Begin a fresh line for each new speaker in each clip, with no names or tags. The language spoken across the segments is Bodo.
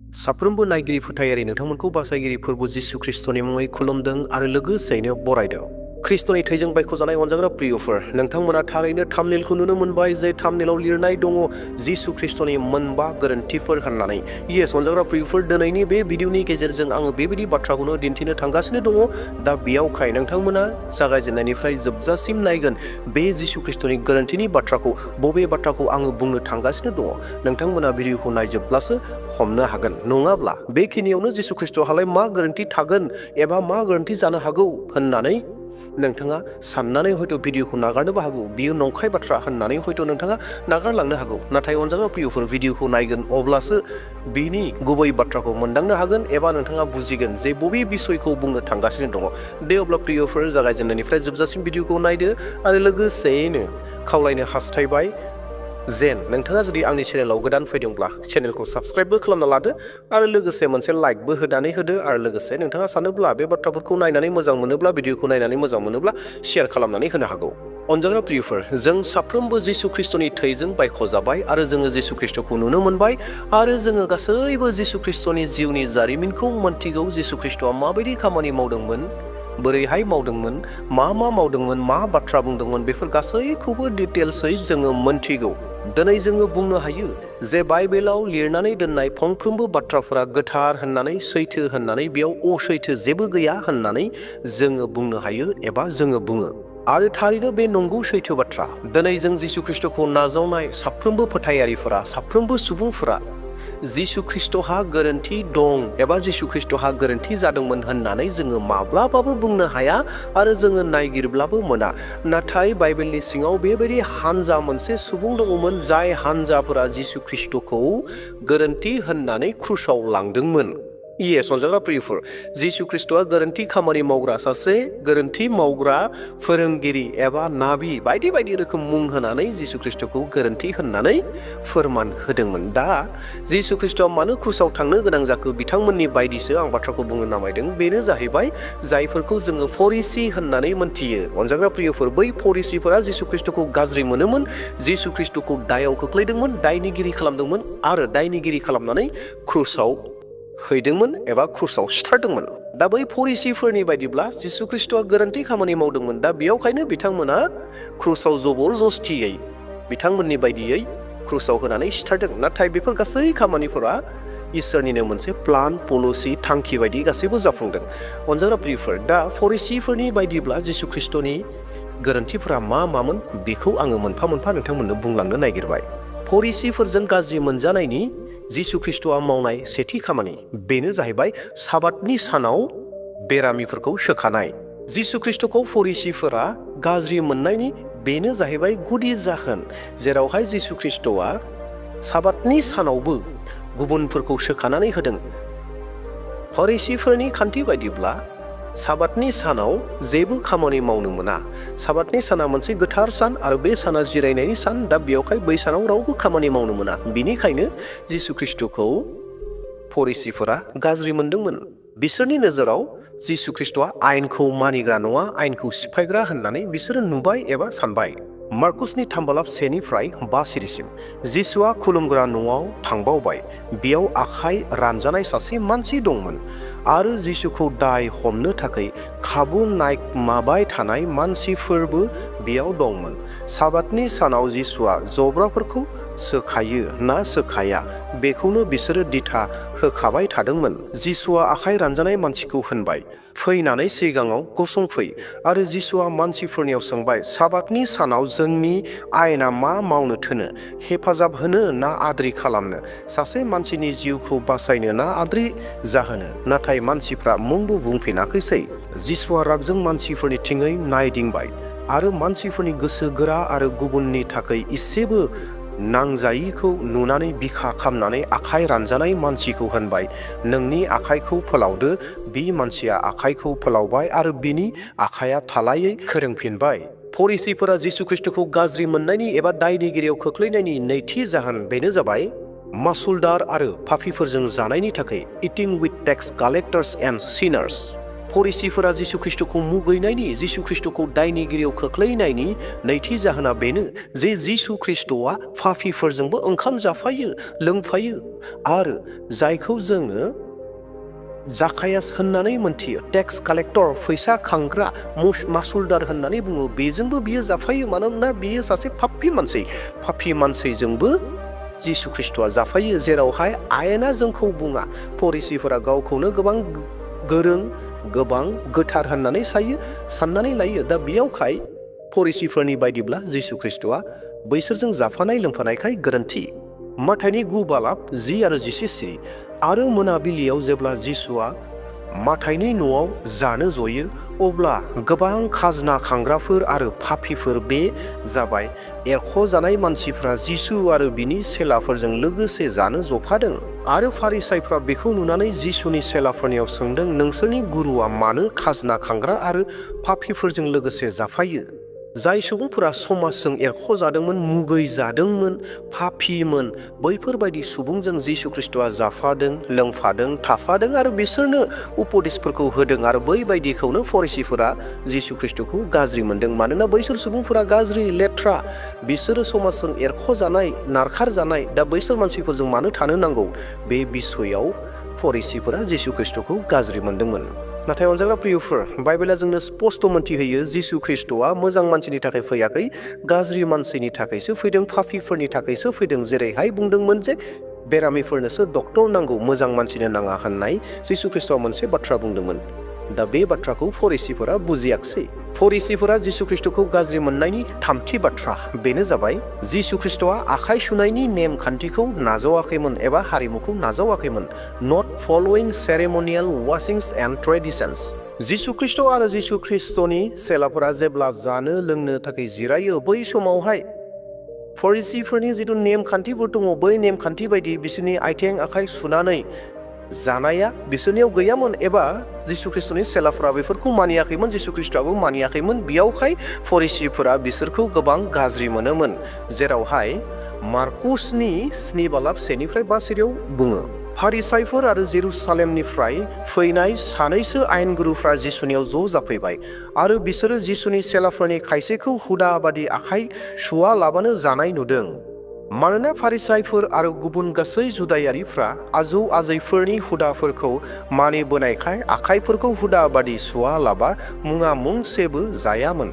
साफ्रोमबो नायगिरि फोथायारि नोंथांमोनखौ बासायगिरि फोरबो जिसु ख्रिस्टनि मुङै खुलुमदों आरो लोगोसेयैनो बरायदों। ख्रिस्टनि थैजों बायख'जानाय अनजाग्रा प्रियफोर, नोंथांमोना थारैनो थाम्बनेलखौ नुनो मोनबाय जे थाम्बनेलाव लिरनाय दङ जिसु ख्रिस्टनि मोनबा गोरोन्थिफोर होननानै। येस अनजाग्रा प्रियफोर, दिनैनि बे भिडिअनि गेजेरजों आङो बेबायदि बाथ्राखौनो दिन्थिनो थांगासिनो दङ। दा बेयावखाय नोंथांमोना जागायजेननायनिफ्राय जोबजासिम नायगोन बे जिसु ख्रिस्टनि गोरोन्थिनि बाथ्राखौ, बबे बाथ्राखौ आङो बुंनो थांगासिनो दङ। नोंथांमोना भिडिअखौ नायजोबब्लासो हमनो हागोन। नङाब्ला बेखिनियावनो जिसु ख्रिस्टहालाय मा गोरोन्थि थागोन एबा मा गोरोन्थि जानो हागौ होननानै नोंथाङा साननानै हयथ' भिडिअखौ नागारनोबो हागौ। बियो नंखाय बाथ्रा होननानै हयथ' नोंथाङा नागारलांनो हागौ। नाथाय अनजाग्रा प्रियफोर, भिडिअखौ नायगोन अब्लासो बिनि गुबै बाथ्राखौ मोनदांनो हागोन एबा नोंथाङा बुजिगोन जे बबे बिसयखौ बुंनो थांगासिनो दङ। दे अब्ला प्रियफोर, जागायजेननायनिफ्राय जोबजासिम भिडिअखौ नायदो आरो लोगोसेयैनो खावलायनो हास्थायबाय जेन नोंथाङा जुदि आंनि चेनेलाव गोदान फैदोंब्ला चेनेलखौ साबस्क्राइबबो खालामना लादो आरो लोगोसे मोनसे लाइकबो होनानै होदो आरो लोगोसे नोंथाङा सानोब्ला बे बाथ्राफोरखौ नायनानै मोजां मोनोब्ला, भिडिअखौ नायनानै मोजां मोनोब्ला शेयार खालामनानै होनो हागौ। अनजाग्रा प्रियफोर, जों साफ्रोमबो जिसु ख्रिस्टनि थैजों बायख'जाबाय आरो जोङो जिसु ख्रिस्टखौ नुनो मोनबाय आरो जोङो गासैबो जिसु ख्रिस्टनि जिउनि जारिमिनखौ मोनथिगौ। जिसु ख्रिस्टआ माबायदि खामानि मावदोंमोन, बोरैहाय मावदोंमोन, मा मावदोंमोन, मा बाथ्रा बुंदोंमोन, बेफोर गासैखौबो डिटेल्सै जोङो मोनथिगौ। दिनै जोङो बुंनो हायो जे बाइबेलाव लिरनानै दोननाय फंफ्रोमबो बाथ्राफोरा गोथार होननानै, सैथो होननानै, बेयाव असैथो जेबो गैया होननानै जोङो बुंनो हायो एबा जोङो बुङो। आरो थारैनो बे नंगौ सैथो बाथ्रा। दिनै जों जिसु ख्रिस्टखौ नाजावनाय साफ्रोमबो फोथायारिफोरा, साफ्रोमबो सुबुंफोरा जिसु ख्रिस्टहा गोरोन्थि दं एबा जिसु ख्रिस्टहा गोरोन्थि जादोंमोन होननानै जोङो माब्लाबाबो बुंनो हाया आरो जोङो नायगिरब्लाबो मोना। नाथाय बाइबेलनि सिङाव बेबायदि हानजा मोनसे सुबुं दङमोन जाय हानजाफोरा जिसु ख्रिस्टखौ गोरोन्थि होननानै क्रुसाव लांदोंमोन। येस अनजाग्रा प्रियफोर, जिसु ख्रिस्टआ गोरोन्थि खामानि मावग्रा सासे गोरोन्थि मावग्रा फोरोंगिरि एबा नाबि बायदि बायदि रोखोम मुं होनानै जिसु ख्रिस्टखौ गोरोन्थि होननानै फोरमान होदोंमोन। दा जिसु ख्रिस्टआ मानो क्रुसाव थांनो गोनां जाखो, बिथांमोननि बायदिसो आं बाथ्राखौ बुंनो नामायदों। बेनो जाहैबाय जायफोरखौ जोङो फरिसी होननानै मोनथियो। अनजाग्रा प्रियफोर, बै फरिसीफोरा जिसु ख्रिस्टखौ गाज्रि मोनोमोन, जिसु ख्रिस्टखौ दायाव खोख्लैदोंमोन, दायनिगिरि खालामदोंमोन आरो दायनिगिरि खालामनानै क्रुसाव हैदोंमन एबा क्रुसाव सिथारदोंमोन। दा बै फरिसीफोरनि बायदिब्ला जिसु ख्रिस्टआ गोरोन्थि खामानि मावदोंमोन। दा बेयावखायनो बिथांमोना क्रुसाव जबरजस्तियै बिथांमोननि बायदियै क्रुसाव होनानै सिथारदों। नाथाय बेफोर गासै खामानिफोरा इसोरनिनो मोनसे प्लान, पलिसि, थांखि बायदि गासैबो जाफुंदों। अनजाग्रा प्रियफोर, दा फरिसीफोरनि बायदिब्ला जिसु ख्रिस्टनि गोरोन्थिफोरा मामोन बेखौ आङो मोनफा मोनफा नोंथांमोननो बुंलांनो नागिरबाय। फरिसीफोरजों गाज्रि मोनजानायनि जिसु ख्रिस्टआ मावनाय सेथि खामानि, बेनो जाहैबाय साबातनि सानाव बेरामिफोरखौ सोखानाय। जिसु ख्रिस्टखौ फरिसीफोरा गाज्रि मोननायनि बेनो जाहैबाय गुदि जाहोन, जेरावहाय जिसु ख्रिस्टआ साबातनि सानावबो गुबुनफोरखौ सोखानानै होदों। फरिसीफोरनि खान्थि बायदिब्ला साबातनि सानाव जेबो खामानि मावनो मोना। साबातनि साना मोनसे गोथार सान आरो बे साना जिरायनायनि सान। दा बेयावहाय बै सानाव रावबो खामानि मावनो मोना। बिनिखायनो जिसु ख्रिस्टखौ फरिसीफोरा गाज्रि मोनदोंमोन। बिसोरनि नोजोराव जिसु ख्रिस्टआ आयेनखौ मानिग्रा नङा, आयेनखौ सिफायग्रा होननानै बिसोरो नुबाय एबा सानबाय। मार्कुसनि 3:5 सिरिसिम जिसुआ खुलुमग्रा न'आव थांबावबाय। बेयाव आखाइ रानजानाय सासे मानसि दंमोन आरो जिसुखौ दाय हमनो थाखाय खाबु नायखोमाबाय थानाय मानसिफोरबो बेयाव दंमोन। साबातनि सानाव जिसुआ जब्राफोरखौ सोखायो ना सोखाया बेखौनो बिसोरो दिथा होखाबाय थादोंमोन। जिसुआ आखाइ रानजानाय मानसिखौ होनबाय, फैनानै सिगाङाव गसंफै। आरो जिसुआ मानसिफोरनियाव सोंबाय, साबातनि सानाव जोंनि आयेना मा मावनो थोनो, हेफाजाब होनो ना आद्रि खालामनो, सासे मानसिनि जिउखौ बासायनो ना आद्रि जाहोनो? नाथाय मानसिफ्रा मुंबो बुंफिनाखैसै। जिसुआ रागजों मानसिफोरनिथिङै नायदिंबाय आरो मानसिफोरनि गोसो गोरा आरो गुबुननि थाखाय इसेबो नांजायिखौ नुनानै बिखा खामनानै आखाइ रानजानाय मानसिखौ होनबाय, नोंनि आखाइखौ फोलावदो। बे मानसिया आखाइखौ फोलावबाय आरो बिनि आखाइया थालायै खोरोंफिनबाय। फरिसीफोरा जिसु ख्रिस्टखौ गाज्रि मोननायनि एबा दायनिगिरियाव खोख्लैनायनि नैथि जाहोन, बेनो जाबाय मासुलदार आरो पापीफोरजों जानायनि थाखाय, इटिं विथ टेक्स कालेक्टर्स एन्ड सिनार्स। फरिसीफोरा जिसु ख्रीष्टखौ मुगैनायनि, जिसु ख्रीष्टखौ दायनिगिरियाव खोख्लैनायनि नैथि जाहोना बेनो जे जिसु ख्रीष्टआ पापीफोरजोंबो ओंखाम जाफायो, लोंफायो आरो जायखौ जोङो जाकायास होननानै मोनथियो, टेक्स कालेक्टर, फैसा खांग्रा, मासुलदार होननानै बुङो, बेजोंबो बियो जाफायो। मानोना बियो सासे पापी मानसिजोंबो जिसु ख्रीष्टआ जाफायो, जेरावहाय आयेना जोंखौ बुङा। फरिसीफोरा गावखौनो गोबां गोरों, गोबां गोथार होननानै साननानै लायो। दा बेयावखाय फरिसीफोरनि बायदिब्ला जिसु ख्रीष्टआ बैसोरजों जाफानाय लोंफानायखाय गोरोन्थि। माथाइनि 9:10-11 आरो मोनाबिलियाव जेब्ला जिसुआ माथाइनि न'आव जानो जयो, अब्ला गोबां खाजोना खांग्राफोर आरो पापीफोर, बे जाबाय एरख'जानाय मानसिफ्रा जिसु आरो बिनि चेलाफोरजों लोगोसे जानो जफादों। आरो फारिसाइफ्रा बेखौ नुनानै जिसुनि चेलाफोरनियाव सोंदों, नोंसोरनि गुरुआ मानो खाजोना खांग्रा आरो पापीफोरजों लोगोसे जाफायो? जाय सुबुंफोरा समाजजों एरख'जादोंमोन, मुगैजादोंमोन, पापीमोन, बैफोरबायदि सुबुंजों जिसु ख्रीष्टआ जाफादों, लोंफादों, थाफादों आरो बिसोरनो उपदेशफोरखौ होदों। आरो बैबायदिखौनो फरिसीफोरा जिसु ख्रीष्टखौ गाज्रि मोनदों। मानोना बैसोर सुबुंफोरा गाज्रि, लेथ्रा, बिसोरो समाजजों एरख'जानाय, नारखारजानाय। दा बैसोर मानसिफोरजों मानो थानो नांगौ? बे बिसयाव फरिसीफोरा जिसु ख्रीष्टखौ गाज्रि मोनदोंमोन। नाथाय अनजाग्रा प्रियफोर, बाइबेला जोंनो स्पष्ट मोन्थिहोयो जिसु ख्रीष्टआ मोजां मानसिनि थाखाय फैयाखै, गाज्रि मानसिनि थाखायसो फैदों, पापीफोरनि थाखायसो फैदों। जेरैहाय बुंदोंमोन जे बेरामिफोरनोसो डक्टर नांगौ, मोजां मानसिनो नाङा होननाय जिसु ख्रीष्टआ मोनसे बाथ्रा बुंदोंमोन। दा बे बाथ्राखौ फरिसीफोरा बुजियाखिसै। फरिसीफोरा जिसु ख्रीष्टखौ गाज्रि मोननायनि थामथि बाथ्रा बेनो जाबाय जिसु ख्रीष्टआ आखाइ सुनायनि नेम खान्थिखौ नाजावाखैमोन एबा हारिमुखौ नाजावाखैमोन। नट फलोइं सेरेमनियेल वाशिंस एन्ड ट्रेडिशन्स। जिसु ख्रीष्ट आरो जिसु ख्रीष्टनि चेलाफोरा जेब्ला जानो लोंनो थाखाय जिरायो, बै समावहाय फरिसीफोरनि जिथु नेमखान्थिफोर दङ, बै नेमखान्थि बायदि बिसोरनि आथिं आखाइ सुनानै जानाया बिसोरनियाव गैयामोन, एबा जिसु ख्रीष्टनि चेलाफोरा बेफोरखौ मानियाखैमोन, जिसु ख्रीष्टआबो मानियाखैमोन। बेयावहाय फरिसीफोरा बिसोरखौ गोबां गाज्रि मोनोमोन। जेरावहाय मार्कुसनि 7:1-5 बुङो, फारिसाइफोर आरो जेरुसालेमनिफ्राय फैनाय सानैसो आयेनगुरुफ्रा जिसुनियाव ज' जाफैबाय आरो बिसोरो जिसुनि चेलाफोरनि खायसेखौ हुदा बादि आखाइ सुवालाबानो जानाय नुदों। मानोना फारिसाइफोर आरो गुबुन गासै जुदायारिफ्रा आजौ आजैफोरनि हुदाफोरखौ मानिबोनायखाय आखाइफोरखौ हुदा बादि सुवालाबा मुङा मुंसेबो जायामोन।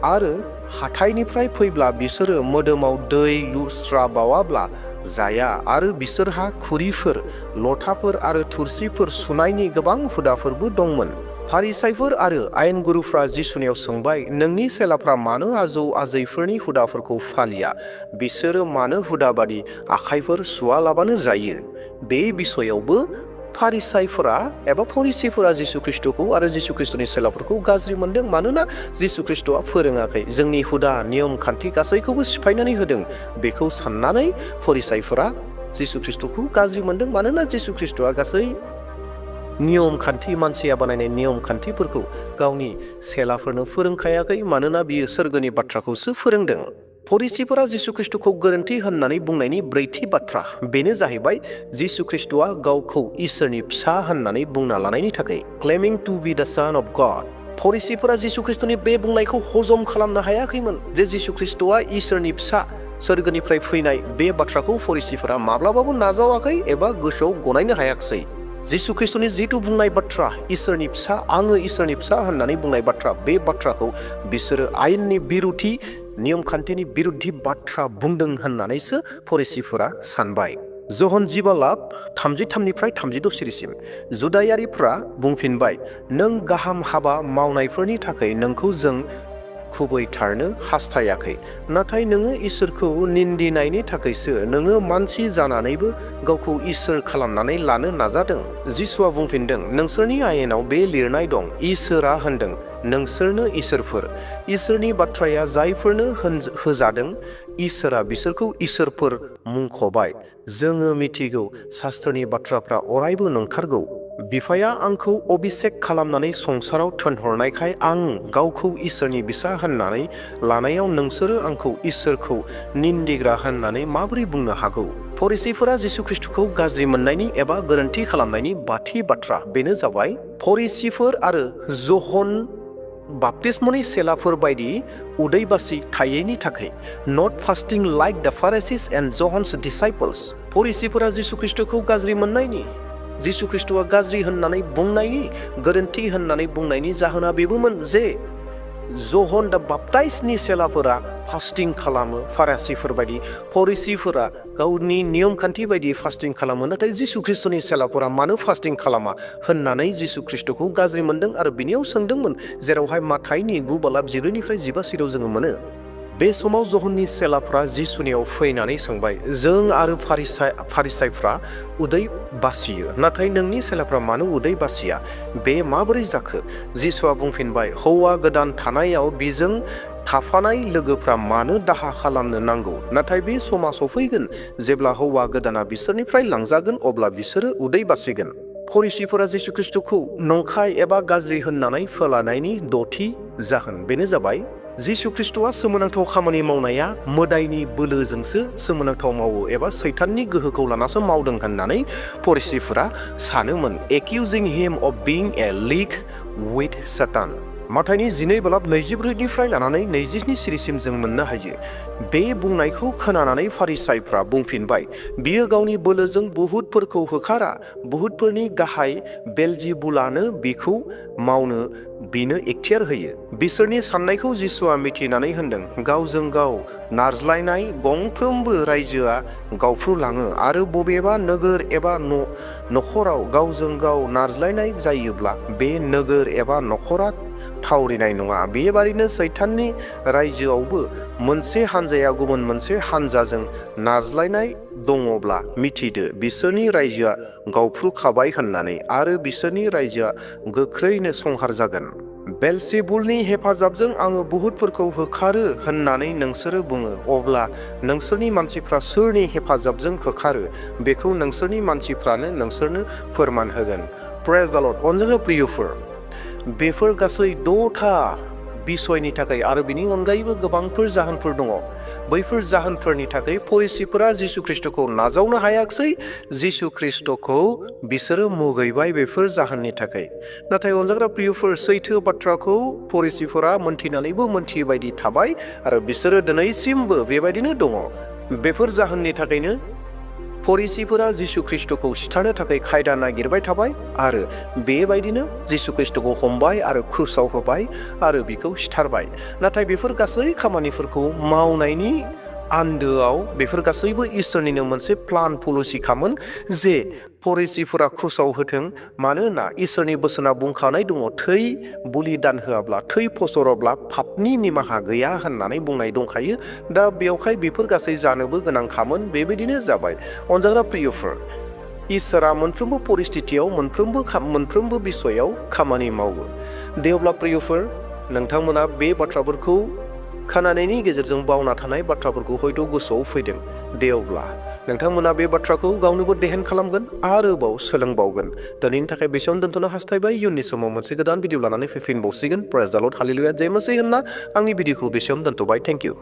आरो हाथाइनिफ्राय फैब्ला बिसोरो मोदोमाव दै लुस्राबावाब्ला जाया। आरो बिसोरहा खुरिफोर, लथाफोर आरो थुरसिफोर सुनायनि गोबां हुदाफोरबो दंमोन। फारिसाइफोर आरो आयेनगुरुफ्रा जिसुनियाव सोंबाय, नोंनि चेलाफ्रा मानो आजौ आजैफोरनि हुदाफोरखौ फालिया? बिसोरो मानो हुदा बादि आखाइफोर सुवालाबानो जायो? बे बिसयावबो फारिसाइफोरा एबा फरिसीफोरा जिसु ख्रीष्टखौ आरो जिसु ख्रीष्टनि चेलाफोरखौ गाज्रि मोनदों। मानोना जिसु ख्रीष्टआ फोरोङाखै, जोंनि हुदा नियम खान्थि गासैखौबो सिफायनानै होदों। बेखौ साननानै फरिसाइफोरा जिसु ख्रीष्टखौ गाज्रि मोनदों। मानोना जिसु ख्रीष्टआ गासै नियम खान्थि, मानसिया बानायनाय नियम खान्थिफोरखौ गावनि चेलाफोरनो फोरोंखायाखै। मानोना बियो सोरगोनि बाथ्राखौसो फोरोंदों। फरिसीफोरा जिसु ख्रीष्टखौ गोरोन्थि होननानै बुंनायनि ब्रैथि बाथ्रा बेनो जाहैबाय जिसु ख्रीष्टआ गावखौ इसोरनि फिसा होननानै बुंना लानायनि थाखाय, क्लेमिं टु बी द सन अफ गड। फरिसीफोरा जिसु ख्रीष्टनि बे बुंनायखौ हजम खालामनो हायाखैमोन जे जिसु ख्रीष्टआ इसोरनि फिसा, सोरगोनिफ्राय फैनाय। बे बाथ्राखौ फरिसीफोरा माब्लाबाबो नाजावाखै एबा गोसोआव गनायनो हायाखिसै। जिसु ख्रीष्टनि जिथु बुंनाय बाथ्रा, इसोरनि फिसा, आङो इसोरनि फिसा होननानै बुंनाय बाथ्रा, बे बाथ्राखौ बिसोरो आयेननि बिरुद्धि, नियम खान्थिनि बिरुद्धि बाथ्रा बुंदों होननानैसो फरिसीफोरा सानबाय। जहन 10:33-36 जुदायारिफ्रा बुंफिनबाय, नों गाहाम हाबा मावनायफोरनि थाखाय नोंखौ जों खुबैथारनो हास्थायाखै, नाथाय नोङो इसोरखौ निन्दिनायनि थाखायसो नोङो मानसि जानानैबो गावखौ इसोर खालामनानै लानो नाजादों। जिसुआ बुंफिनदों, नोंसोरनि आयेनाव बे लिरनाय दं, इसोरा होनदों, नोंसोरनो इसोरफोर। इसोरनि बाथ्राया जायफोरनो होजादों, इसोरा बिसोरखौ इसोरफोर मुंख'बाय। जोङो मिथिगौ शास्त्रनि बाथ्राफ्रा अरायबो नंथारगौ। बिफाया आंखौ अभिषेक खालामनानै संसाराव थिनहरनायखाय आं गावखौ इसोरनि बिसा होननानै लानायाव नोंसोरो आंखौ इसोरखौ निन्दिग्रा होननानै माबोरै बुंनो हागौ? फरिसीफोरा जिसु ख्रिस्टखौ गाज्रि मोननायनि एबा गोरोन्थि खालामनायनि बाथि बाथ्रा बेनो जाबाय फरिसीफोर आरो ज'हन बाप्तिस्मनि सेलाफोर बायदि उदैबासि थायैनि थाखाय नट फास्टिं लाइक द फारिसीज एन्ड ज'हन्स डिसाइपल्स। फरिसीफोरा जिसु ख्रिस्टखौ गाज्रि मोननायनि, जिसु ख्रिस्टआ गाज्रि होननानै बुंनायनि, गोरोन्थि होननानै बुंनायनि जाहोना बेबोमोन जे ज'हन द बाप्ताइजनि सेलाफोरा फास्टिं खालामो फारिसीफोर बायदि, फरिसीफोरा गावनि नियम खान्थि बायदि फास्टिं खालामो, नाथाय जिसु ख्रिस्टनि सेलाफोरा मानो फास्टिं खालामा होननानै जिसु ख्रिस्टखौ गाज्रि मोनदों आरो बिनियाव सोंदोंमोन, जेरावहाय माथाइनि 9:14 जोङो मोनो। बे समाव ज'हननि सेलाफ्रा जिसुनियाव फैनानै सोंबाय, जों आरो फारिसाइफ्रा उदै बासियो, नाथाय नोंनि सेलाफ्रा मानो उदै बासिया? बे माबोरै जाखो? जिसुआ बुंफिनबाय, हौवा गोदान थानायाव बिजों थाफानाय लोगोफ्रा मानो दाहा खालामनो नांगौ? नाथाय बे समा सफैगोन जेब्ला हौवा गोदाना बिसोरनिफ्राय लांजागोन, अब्ला बिसोरो उदै बासिगोन। फरिसीफोरा जिसु ख्रिस्टखौ नंखाय एबा गाज्रि होननानै फोलानायनि द'थि जाहोन बेनो जाबाय जिसु ख्रिस्टआ सोमोनांथाव खामानि मावनाया मोदायनि बोलोजोंसो सोमोनांथाव मावो एबा सैताननि गोहोखौ लानासो मावदों होननानै फरिसीफोरा सानोमोन, एक्यूजिं हिम अफ बीइं ए लीग विथ सातान। माथाइनि 12:24 लानानै 27 जों मोननो हायो। बे बुंनायखौ खोनानानै फारिसाइफ्रा बुंफिनबाय, बियो गावनि बोलोजों बुहुतफोरखौ होखारा, बुहुतफोरनि गाहाय बेलजिबुलानो बिखौ मावनो बिनो इख्तियार होयो। बिसोरनि साननायखौ जिसुआ मिथिनानै होनदों, गावजों गाव नारज्लायनाय गंफ्रोमबो रायजोआ गावफ्रुलाङो आरो बबेबा नोगोर एबा नखराव गावजों गाव नारज्लायनाय जायोब्ला बे नोगोर एबा नखरा थावरिनाय नङा। बेबादिनो सैताननि रायजोआवबो मोनसे हानजाया गुबुन मोनसे हानजाजों नारज्लायनाय दङब्ला मिथिदो, बिसोरनि रायजोआ गावफ्रुखाबाय होननानै आरो बिसोरनि रायजोआ गोख्रैनो संहार जागोन। बेलजेबुलनि हेफाजाबजों आङो बुहुतफोरखौ होखारो होननानै नोंसोरो बुङो, अब्ला नोंसोरनि मानसिफ्रा सोरनि हेफाजाबजों होखारो बेखौ नोंसोरनि मानसिफ्रानो नोंसोरनो फोरमान होगोन। प्रेज द लर्ड। अनजाथाव प्रियफोर, बेफोर गासै 6था बिसयनि थाखाय आरो बिनि अनगायैबो गोबांफोर जाहोनफोर दङ। बैफोर जाहोनफोरनि थाखाय फरिसीफोरा जिसु ख्रिस्टखौ नाजावनो हायाखसै, जिसु ख्रिस्टखौ बिसोरो मुगैबाय बेफोर जाहोननि थाखाय। नाथाय अनजाग्रा प्रियफोर, सैथो बाथ्राखौ फरिसीफोरा मोनथिनानैबो मोनथियै बायदि थाबाय आरो बिसोरो दिनैसिमबो बेबायदिनो दङ। बेफोर जाहोननि थाखायनो फरिसीफोरा जिसु ख्रिस्टखौ सिथारनो थाखाय खायदा नागिरबाय थाबाय आरो बेबायदिनो जिसु ख्रिस्टखौ हमबाय आरो क्रुसाव होबाय आरो बिखौ सिथारबाय। नाथाय बेफोर गासै खामानिफोरखौ मावनायनि आन्दोआव बेफोर गासैबो इसोरनिनो मोनसे प्लान पलिसिखामोन जे फरिसीफोरा क्रुसाव होथों, मानोना इसोरनि बोसोना बुंखानाय दङ, थै बलिदान होआब्ला, थै फसराब्ला पापनि निमाहा गैया होननानै बुंनाय दंखायो। दा बेवहाय बेफोर गासै जानोबो गोनांखामोन, बेबायदिनो जाबाय। अनजाग्रा प्रियफोर, इसोरा मोनफ्रोमबो परिस्थितियाव मोनफ्रोमबो बिसयाव खामानि मावो। दे अब्ला प्रियफोर, नोंथांमोना बे बाथ्राफोरखौ खोनानायनि गेजेरजों बावना थानाय बाथ्राफोरखौ हयथ' गोसोआव फैदों। दे अब्ला नोंथांमोना बे बाथ्राखौ गावनोबो देहेन खालामगोन, आरोबाव सोलोंबावगोन। दिनैनि थाखाय बेसेयावनो दोनथ'नो हास्थायबाय। इयुननि समाव मोनसे गोदान भिडिअ लानानै फैफिनबावसिगोन। प्रेज द लर्ड, हालेलुया, जय मसीह होनना आंनि भिडिअखौ बेसेयावनो दोनथ'बाय। Thank you.